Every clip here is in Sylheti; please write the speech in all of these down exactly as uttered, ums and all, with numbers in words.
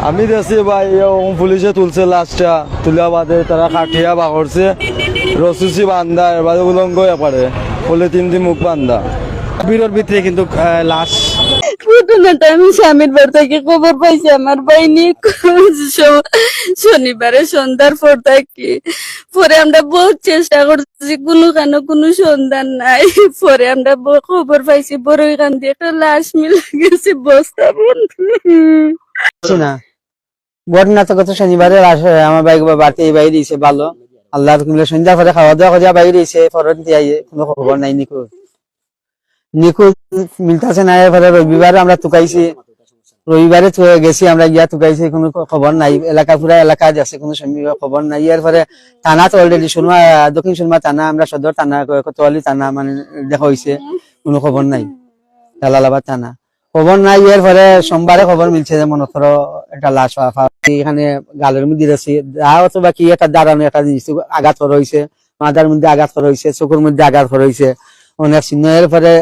আমি দেখছি ভাই, ও পুলিশে তুলছে লাশটা, তুলা বাদে তারা কাটিয়া বাগড়ছে, রশি বান্ধা, এর বাদে উলঙ্গ একবারে, পলিথিন দি মুখ বান্ধা। ভিড়র ভিতরে কিন্তু, আহ, লাশ। ঘটনাটা আমি স্বামীর বাড়ি থাকি খবর পাইছি, আমার ভাই নিখোঁজ শ-, শনিবারে সন্ধ্যার পর থাকি। পরে আমরা বহুত চেষ্টা করছি, কোনো কানো কোনো সন্ধান নাই। পরে আমরা ব-, খবর পাইছি বড়ইকান্দি একটা লাশ মিলা গেছে বস্তা বন্ধ। বুঝছি না। ঘটনা তো গত শনিবারে লাশ, আহ, আমার ভাই বাড়িতে এই বাইরে দিছে ভালো। আল্লাহর হুকুমে সন্ধ্যা পরে খাওয়া দাওয়া করিয়া বাইরে দিছে, পরের দিন আইয়ে কোনো খবর নাই, নিখোঁজ। নিখোঁজ মিলতাছে না, এরপরে রবিবারে আমরা তুকাইছি, রবিবারে তু-, গেছি আমরা গিয়া তুকাইছি, কোনো খ-, খবর নাই। এলাকা, পুরা এলাকা আছে, কোনো সময় খবর নাই। এরপরে থানা তো already সুরমা, দক্ষিণ সুরমা থানা, আমরা সদর থানা, ক-, কোতোয়ালি থানা, মানে দেখা হইছে, কোনো খবর নাই। জালালাবাদ থানা খবর নাই। এরপরে সোমবারে খবর মিলছে যে মনে করো একটা লাশ পা-, পা-, এখানে গালের মধ্যে রয়েছে, যা অথবা কি একটা দাঁড়ানো একটা জিনিস আঘাত করা হয়েছে, মাথার মধ্যে আঘাত করা হয়েছে, চোখের মধ্যে আঘাত করা হয়েছে, অনেক চিহ্ন। এরপরে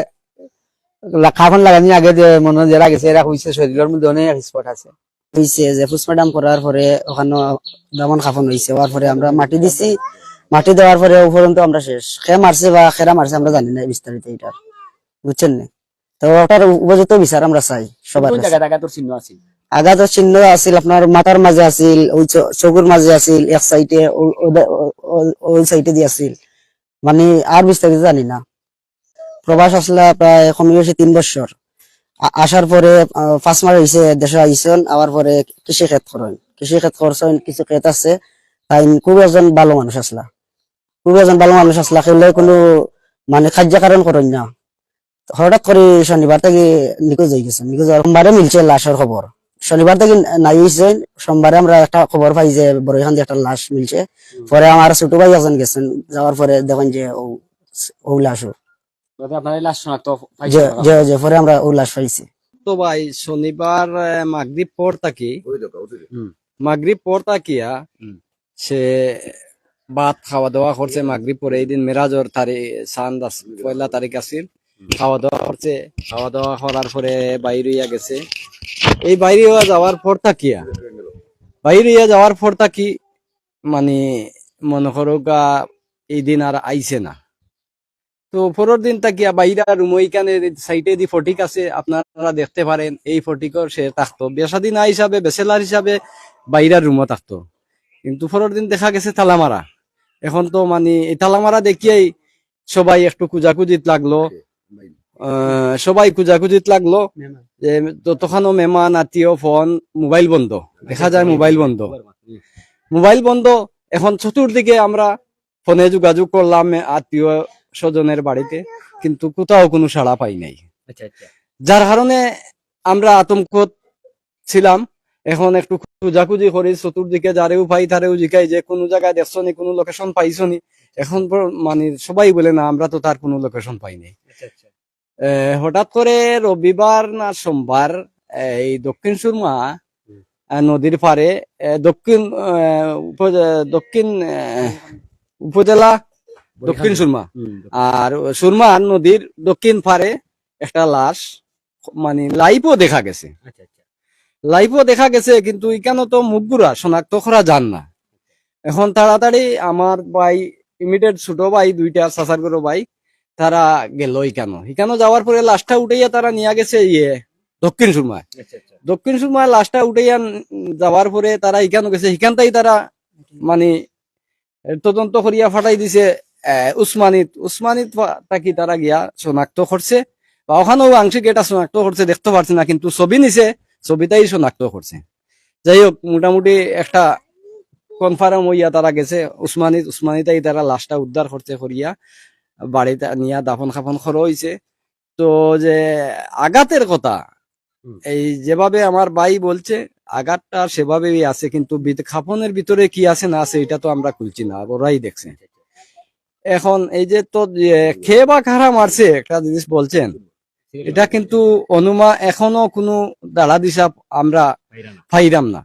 লা-, কাফন লাগানি আগে যে মনে হয় যেরা গেছে, এরা হইছে শরীরের মধ্যে অনেক স্পট আছে। হইছে যে পোস্টমর্টম করার পরে ওখানে দাফন কাফন হইছে, হওয়ার পরে আমরা মাটি দিছি, মাটি দেওয়ার পরে উপরন্ত আমরা শেষ। কে মারছে বা কেরা মারছে আমরা জানি না বিস্তারিত এটা, বুঝছেন না? তো ওটার উপযুক্ত বিচার আমরা চাই সবার কোন কাছে। জায়গায় আঘাতর চিহ্ন আছে? আঘাতর চিহ্ন আছিল আপনার মাথার মাঝে আছিল, ওই চো-, চোখের মাঝে আছিল, এক সাইডে, ও-, ওদে-, ও-, ও-, ওই সাইডে দিয়ে আছিল। মানে আর বিস্তারিত জানি না। প্রবাস আসলা প্রায় কমে বেশি তিন বছর। আ-, আসার পরে, আহ, পাঁচ মাস হইছে দেশে আইছন, আওয়ার পরে কৃষি ক্ষেত করইন, কৃষি ক্ষেত করছইন, কিছু ক্ষেত আছে। তাই খুব একজন ভালো মানুষ আসলা, খুব একজন ভালো মানুষ আসলা, কেউ কোনো মানে কার্যকারণ করইন না। হঠাৎ করে শনিবার থেকে নিখোঁজ হয়ে গেছে। নিখোঁজ হওয়ার সোমবারে মিলছে লাশের খবর। শনিবার থেকে নাই হইছে, সোমবারে আমরা একটা খবর পাই যে বড়ইখান দিয়ে একটা লাশ মিলছে। পরে আমার ছোট ভাই একজন গেছেন, যাওয়ার পরে দেখেন যে ও, ও লাশ। বলতে আপনারা এই লাশ শনাক্ত পাইছেন যে, আপনারা? যে, যে, পরে আমরা ও লাশ পাইছি। তো ভাই, শনিবার, আহ, মাগরিব পর থাকি, ওই দেখো, ওই দেখো। হুম। মাগরিব পর থাকিয়া হুম। সে ভাত খাওয়া দাওয়া করছে, মাগরিব পরে এই দিন মেরাজর তারি-, চান্দ আস-, পয়লা তারিখ আছিল। হুম। খাওয়া দাওয়া করছে, খাওয়া দাওয়া করার পরে বাইর হইয়া গেছে। এই বাইর হইয়া যাওয়ার পর থাকিয়া, বাইর হইয়া যাওয়ার পর থাকি মানে মনে করো গা এই দিন আর আইছে না। তো পরের দিন থাকিয়া বাইরা রুমো ইখানে সাইডে দি ফটিক আছে, আপনারা দেখতে পারেন, এই ফটিকর সে থাকতো। বিয়া শাদী না হিসাবে, ব্যাচেলার হিসাবে বাইরা রুমো থাকতো। কিন্তু পরের দিন দেখা গেছে তালা মারা। এখন তো মানে এই তালা মারা দেখিয়াই সবাই একটু কুজাকুজিত লাগলো। আহ, সবাই কুজাকুজিত লাগলো যে যতখানো মেহমান, আত্মীয়, ফোন, মোবাইল বন্ধ। দেখা যায় মোবাইল বন্ধ। মোবাইল বন্ধ। এখন চতুর্দিকে আমরা ফোনে যোগাযোগ করলাম, এ, আত্মীয় স্বজনের বাড়িতে, কিন্তু কোথাও কোনো সাড়া পাই নাই। আচ্ছা, আচ্ছা। যার কারণে আমরা আতঙ্ক ছিলাম। এখন একটু খোঁজাখুঁজি করি, চতুর্দিকে যারেও পাই তারেও জিকাই যে কোনো জায়গায় দেখছো নি, কোনো লোকেশন পাইছো নি। এখন পর-, মানে সবাই বলে, "না, আমরা তো তার কোনো লোকেশন পাই নাই।" আচ্ছা, আচ্ছা। এ, হঠাৎ করে রবিবার না সোমবার এই দক্ষিণ সুরমা, হুম। আহ, নদীর পাড়ে, এ, দক্ষিণ, আহ, উপজে-, দক্ষিণ, আহ, উপজেলা দক্ষিণ সুরমা। হুম, দক্ষিণ। আর সুরমা নদীর দক্ষিণ পাড়ে একটা লাশ, মানে, লাইভও দেখা গেছে। আচ্ছা, আচ্ছা। লাইভও দেখা গেছে, কিন্তু ইখানো তো মুখগুরা শনাক্ত করা যার না। এখন তাড়াতাড়ি আমার ভাই, ইমিডিয়েট ছোট ভাই দুইটা, চাচার ঘরর ভাই, তারা গেল ইখানো। ইখানো যাওয়ার পরে লাশটা উঠাইয়া তারা নিয়া গেছে ইয়ে, দক্ষিণ সুরমায়। আচ্ছা, আচ্ছা। দক্ষিণ সুরমায় লাশটা উঠাইয়া যাওয়ার পরে তারা ইখানো গেছে, ইখানটাই তারা মানে তদন্ত করিয়া ফাটাই দিছে, আহ, উসমানীত। উসমানীত ফা-, থাকি তারা গিয়া শনাক্ত করছে, বা ওখানেও আংশিক এটা শনাক্ত করছে, দেখতে পারছে না, কিন্তু ছবি নিছে, ছবিটাই শনাক্ত করছে। যাই হোক, মোটামুটি একটা কনফার্ম হইয়া তারা গেছে উসমানীত, উসমানীতেই তারা লাশটা উদ্ধার করছে, করিয়া বাড়িতে নিয়া দাফন কাফন করা হইছে। তো যে আঘাতের কথা, হুম। এই যেভাবে আমার ভাই বলছে, আঘাতটা সেভাবেই আছে, কিন্তু ভিত-, কাফনের ভিতরে কি আছে না আছে, এটা তো আমরা খুলছি না, ওরাই দেখছে। এখন এই যে তো, যে কে বা কারা মারছে, একটা জিনিস বলছেন, এটা কিন্তু অনুমান, এখনো কোনো দাড়া দিশা আমরা পাইরাম না।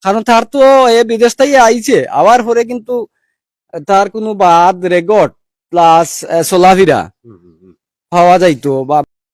কারণ তার তো এ বিদেশ থেকে আইছে, আওয়ার পরে কিন্তু তার কোনো বাদ রেকর্ড প্লাস, আহ, চলাফেরা হুম, হুম, হুম। পাওয়া যাইতো বা